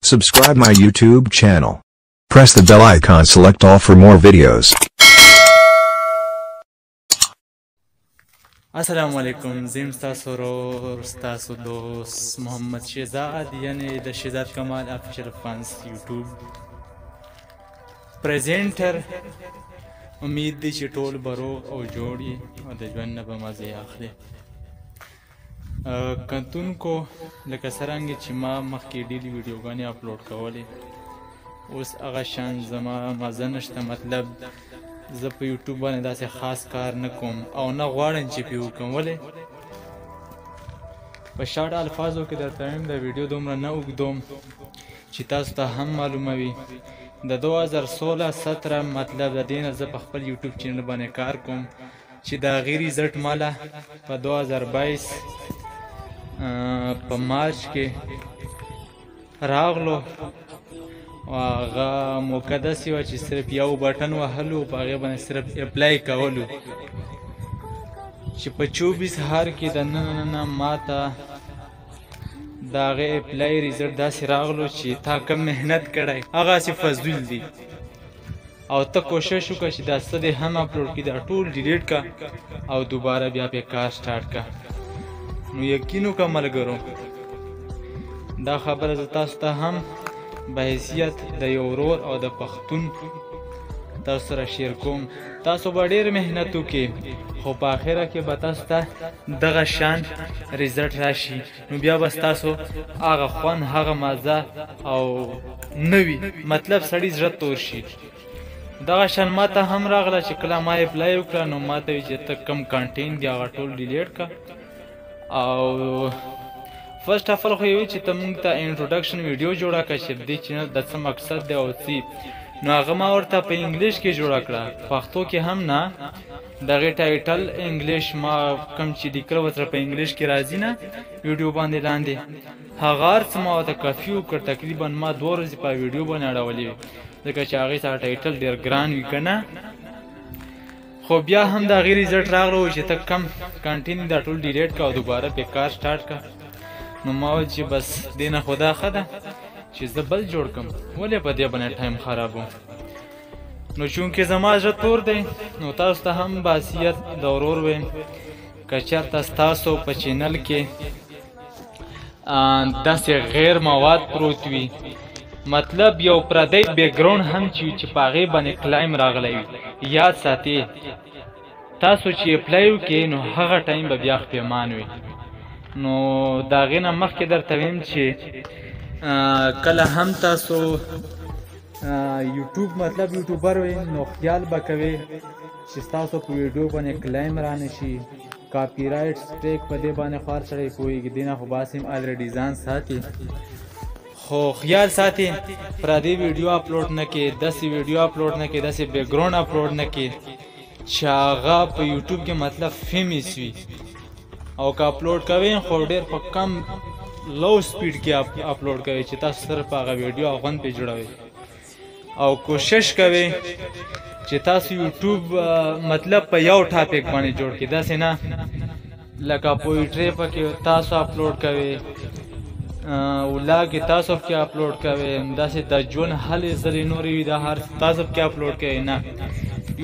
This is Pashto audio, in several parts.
Subscribe my YouTube channel. Press the bell icon, select all for more videos. السلام علیکم، زه یم ستاسو ورور، ستاسو دوست محمد شهزاد، یعنی د شهزاد کمال official fans YouTube presenter. امید دی چې ټول به روغ او جوړ یې او د ژوند نه به مزې اخلي. کتونکو، لکه څرنګه چې ما مخکې ډېرې ویډیوګانې اپلوډ کولې، اوس هغه شان زما مزه نشته. مطلب زه په یوټیوب باندې داسې خاص کار نه کوم او نه غواړم چې پې وکړم. ولې په شارټ الفاظو کې درته وایم، د ویډیو دومره نه اوږدوم چې تاسو ته هم معلومه وي. د 2016-17 مطلب د دې نه زه په خپل یوټیوب چینل باندې کار کوم چې د هغې result ماله په 2022 په مارچ کې راغلو. هغه موقع داسې وه چې صرف یو button وهلو، په هغې باندې صرف apply کولو چې په 24 هر کې د نن ما ته د هغې apply result داسې راغلو چې تا کم محنت کړی هغه هسې فضول دی، او ته کوشش وکړه چې دا څه دې هم اپلوډ کړي، دا ټول delete کړه او دوباره بیا پې کار start کړه. نو یقین وکړه ملګرو، دا خبره زه تاسو ته هم به حیثیت د یو ورور او د پښتون تاسو سره share کوم. تاسو به ډېر محنت وکړئ، خو په اخره کې به تاسو ته دغه شان result راشي، نو بیا به ستاسو هغه خوند، هغه مزه او نه وي، مطلب سړي زړه تور شي. دغه شان ما ته هم راغله چې کله ما apply وکړه، نو ما ته وي چې ته کم content دی هغه ټول delete کړه. او first of all خو یې وي چې ته موږ ته introduction ویډیو جوړه کړه چې دې چینل د څه مقصد دی او څه. نو هغه ما ورته په English کې جوړه کړه، پښتو کې هم نه. دغې title English ما کوم چې لیکل ورسره په English کې راځي نه ویډیو باندې لاندې، هغه هر څه ما ورته کافي وکړ. تقریبا ما 2 ورځې په ویډیو باندې اړولې وې، ځکه چې هغې سره title ډېر ګران وي که نه. خو بیا هم د هغې result راغلو چې ته کم content دا ټول delete کړه او دوباره پې کار start کړه. نو ما ویل چې بس دې نه خو دا ښه ده چې زه بل جوړ کړم، ولې په دې باندې time خرابوم. نو چونکې زما زړه تور دی، نو تاسو ته هم بحثیت د ورور وایم، که چېرته ستاسو په چینل کې داسې غیر مواد پروت وي، مطلب یو پردی background هم چې وي چې په هغې باندې claim راغلی وي، یاد ساتئ تاسو چې apply وکړئ نو هغه time به بیا پښېمان وي. نو د هغې نه مخکې درته وایم چې کله هم تاسو یوټیوب مطلب YouTuber وئ، نو خیال به کوئ چې ستاسو په ویډیو باندې claim رانه شي، copyright strike په دې باندې خو هر سړی پوهېږي، دې نه خو باسي هم already ځان ساتي. خو خیال ساتي پردی ویډیو اپلوډ نه کړي، داسې ویډیو اپلوډ نه کړي، داسې background upload نه کړي چې هغه په یوټیوب کې مطلب famous وي. او که اپلوډ کوئ خو ډېر په کم low speed کې اپلوډ کوئ چې تاسو صرف هغه ویډیو خوند پرې جوړوئ. او کوشش کوئ چې تاسو یوټیوب مطلب په یو topic باندې جوړ کړئ، داسې نه لکه poetry پکې تاسو اپلوډ کوئ، vlog تاسو پکې اپلوډ کوئ، داسې د ژوند هلې ځلې نورې وي دا هر تاسو پکې اپلوډ کوئ. نه،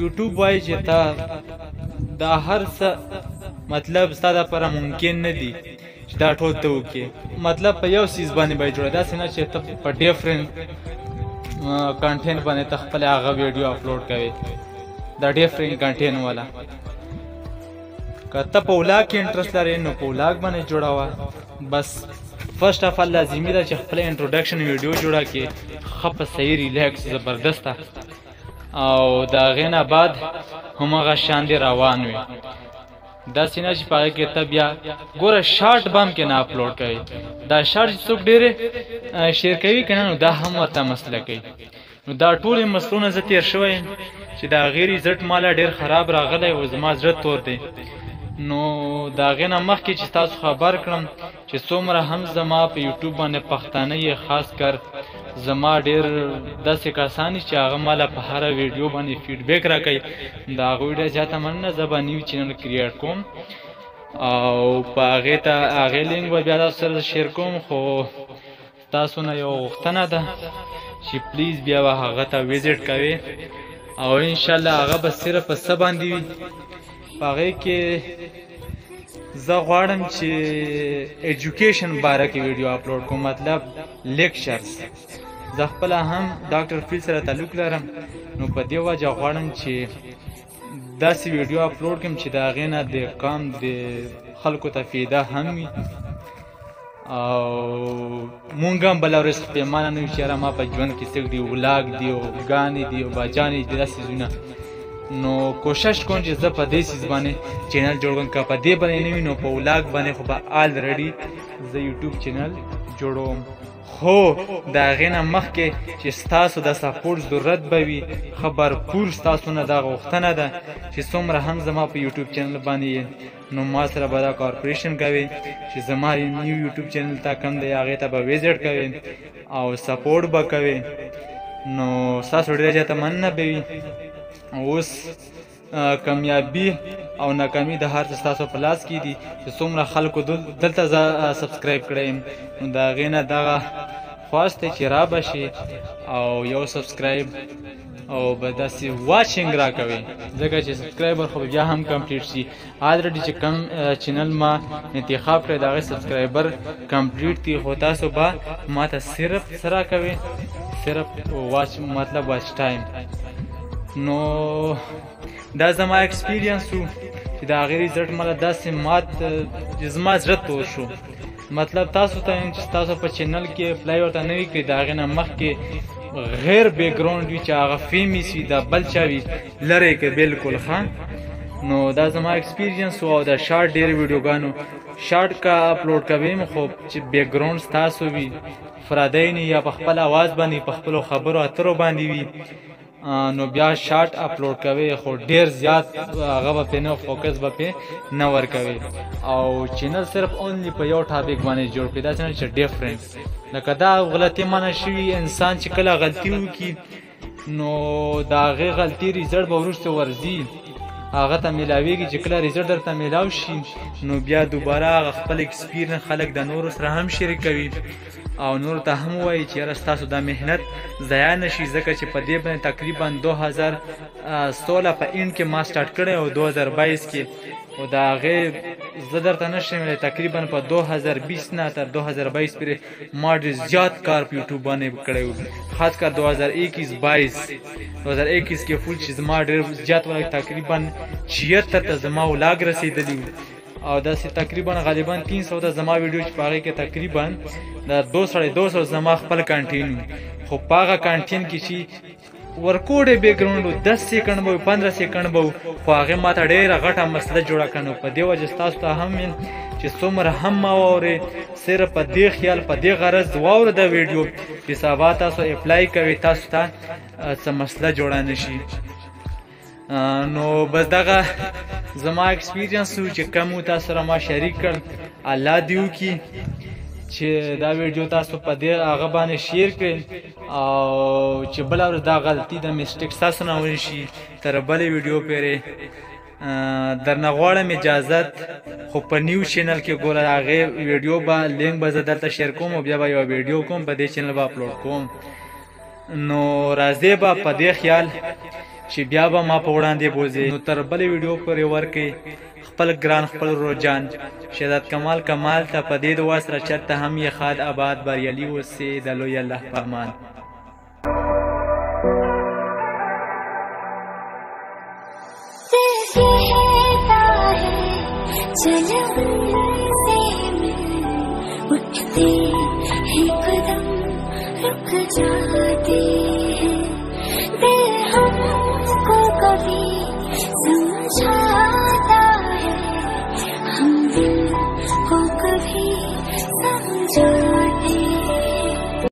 یوټیوب وایي چې تا دا هر څه مطلب ستا دپاره ممکن نه دي چې دا ټول ته وکړې، مطلب په یو څیز باندې باید جوړه، داسې نه چې ته په different content باندې ته خپله هغه ویډیو اپلوډ کوې، دا different content والا. که ته په vlog کې interest لرې نو په vlog باندې جوړوه. بس first of all لازمي ده چې خپله introduction ویډیو جوړه کړې، ښه په صحیح relax زبردسته، او د هغې نه بعد هماغه شان دې روان وي. داسې نه چې په هغې کې ته بیا ګوره short به هم کې نه اپلوډ کوي، دا شارټ چې څوک ډېرې share کوي که نه نو دا هم ورته مسله کوي. نو دا ټولې مسلونه زه تېر شوی یم چې د هغې result ماله ډېر خراب راغلی او زما زړه تور دی. نو د هغې نه مخکې چې تاسو خبر کړم چې څومره هم زما په یوټیوب باندې پښتانه یې، خاص کر زما ډېر داسې کسان دي چې هغه ماله په هره ویډیو باندې feedback راکوي، د هغوی ډېره زیاته مننه. زه به new channel create کوم او په هغې ته هغې link به بیا تاسو سره share کوم. خو ستاسو نه یو غوښتنه ده چې please بیا به هغه ته visit کوئ، او انشاءالله هغه به صرف په څه باندې وي. په هغې کې زه غواړم چې education باره کې ویډیو اپلوډ کوم، مطلب lectures. زه خپله هم doctor field سره تعلق لرم، نو په دې وجه غواړم چې داسې ویډیو اپلوډ کړم چې د هغې نه د قام د خلکو ته فایده هم وي، او مونږ هم بله ورځ پښېمانه نه یو چې یاره ما په ژوند کې څه دي، ولاګ دي او ګانې دي او بچانې دي، داسې څیزونه. نو کوشش کوم چې زه په دې څیز باندې channel جوړ کړم، که په دې باندې نه وي نو په vlog باندې خو به already زه یوټیوب channel جوړوم. خو د هغې نه مخکې چې ستاسو د support ضرورت به وي، ښه بھرپور ستاسو نه دا غوښتنه ده چې څومره هم زما په یوټیوب channel باندې یې، نو ما سره به دا cooperation کوي چې زما new یوټیوب channel ته کوم دی هغې ته به visit کوي او support به کوي. نو ستاسو ډېره زیاته مننه به وي. اوس کامیابي او ناکامي د هر څه ستاسو په لاس کې دي چې څومره خلکو دلته زه subscribe کړی یم، نو د هغې نه دغه خواست دی چې را به شي او یو subscribe او به داسې watching راکوي، ځکه چې subscriber خو به بیا هم complete شي. already چې کوم channel ما انتخاب کړی د هغې subscriber complete دي، خو تاسو به ما ته صرف څه راکوي، صرف watch، مطلب watch time. نو دا زما experience و چې د هغې result ماله داسې مات چې زما زړه تور شو. مطلب تاسو ته وایم چې ستاسو په channel کې apply ورته نه وي کړی، د هغې نه مخکې غیر background وي چې هغه famous وي، دا بل چا وي، لرې که بالکل. ښه، نو دا زما experience و. او د شارټ ډېر ویډیوګانو شارټ که اپلوډ کوي خو چې background ستاسو وي، فرادی نه یا په خپل اواز باندې په خپلو خبرو اترو باندې وي، نو بیا short upload کوي، خو ډیر زیات هغه به پې نه focus به پې نه ورکوي. او channel صرف only په یو topic باندې جوړ کړي، داسې نه چې different. لکه دا غلطي منه شوي، انسان چې کله غلطي وکړي نو د هغې غلطي result به وروسته ورځي، هغه ته میلاویږي. چې کله result درته میلاو شي نو بیا دوباره هغه خپل experience خلک د نورو سره هم شریکوي او نور ته هم وایي چې یاره ستاسو دا محنت ضایع نه شي، ځکه چې په دې باندې تقریبا 2016 په end کې ما start کړی او 2022 کې، او د هغې زه درته نه شم ویلی تقریبا په 2020 نه تر 2022 پورې ما ډېر زیات کار په یوټیوب باندې کړی و، خاص کر 2021 22 2021 کې full چې زما ډېر زیات ولاګ تقریبا 76 ته زما ولاګ رسېدلی و، او داسې تقریبا غالبا 300 ته زما ویډیو چې په هغې کې تقریبا د 200-250 زما خپل content وي، خو په هغه content کې چې ورکوډې background و 10 second به وي، 15 second به و، خو هغې ما ته ډېره غټه مسله جوړه کړه. نو په دې وجه ستاسو ته هم ویم چې څومره هم ما واورې، صرف په دې خیال په دې غرض واوره دا ویډیو چې سبا تاسو apply کوئ تاسو ته څه مسله جوړه نه شي. نو بس دغه زما experience و چې کوم و تاسو سره ما شریک کړ. الله دې وکړي چې دا ویډیو تاسو په دې هغه باندې share کړئ او چې بله ورځ دا غلطي د mistake ستاسو نه ونشي. تر بلې ویډیو پورې درنه غواړم اجازت، خو په new channel کې ګوره هغې ویډیو به لینک به زه درته share کوم او بیا به یوه ویډیو کوم په دې channel به اپلوډ کوم. نو راځې به په دې خیال چې بیا به ما په وړاندې بوځي. نو تر بلې ویډیو پورې ورکئ خپل ګران خپل ورور جان شهزاد کمال کمال ته په دې دعا سره چېرته هم یې ښاد آباد بریالي اوسې د لوی الله په امان. उठते ही कदम रुक जाते।